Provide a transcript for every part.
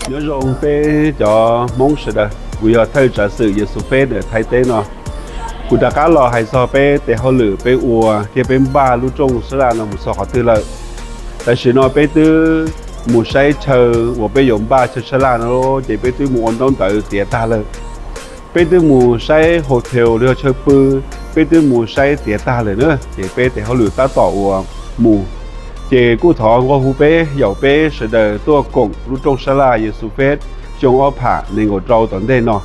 Nyob zoo peb cov Hmoob sawv daws, kuv yog thawj tsav xwm Yexus Feb ntawm Thaib teb no. Kuv rov qab los hais txog peb tes hauj lwm peb ua thiab peb npaj lub rooj sab laj no mus txog qhov twg lawm. Tam sim no peb twb mus saib chaw uas peb yuav npaj chaw sab laj no, ces peb twb mus ua ntaub ntawv tiav tag lawm. Peb twb mus saib hotel los yog chaw pw, peb twb mus saib tiav tag lawm na, ces peb tes hauj lwm tab tom uas mus. Ces kuj thov nqua hu peb yaum peb sawv daws tuaj koom lub rooj sab laj Yexus Feb xyoo ob phav nees nkaum rau tom ntej no.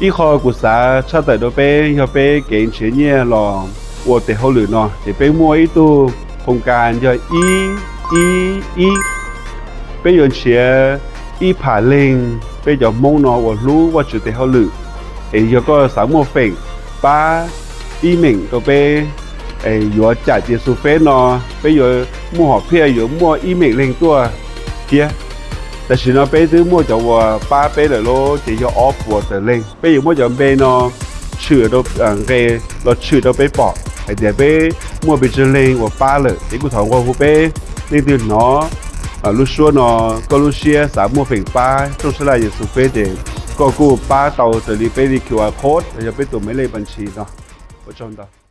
Ib qho kuv xav tshaj tawm rau peb yog peb kev nrhiav nyiaj los ua tes hauj lwm no, ces peb muaj ib tug qhoo kas yog ib ib ib, peb yuav nrhiav ib phav leeg peb cov Hmoob no uas hlub Vajtswv tes hauj lwm, es yog koj xav muaj feem pab ib meem rau peb yuav cam Yexus Feb no, peb yuav muaj hom phiaj yuav muaj ib meem leeg tuaj thiab. Tam sim no peb twb muaj cov uas pab peb lawm lauj, ces yog ob puas tawm leej. Peb yuav muab cov npe no tshwm, nqe los tshwm rau peb pom hais tias peb muaj pes tsawg leeg uas pab lawm. Ces kuj thov nqua hu peb, leej twg hnov lub suab no, koj lub siab xav muaj feem pab rooj sab laj Yexus Feb, ces koj kuj pab tau raws li peb li Q R code los yog peb tus maiv lej pab ntshis no. Ua tsaug ntau.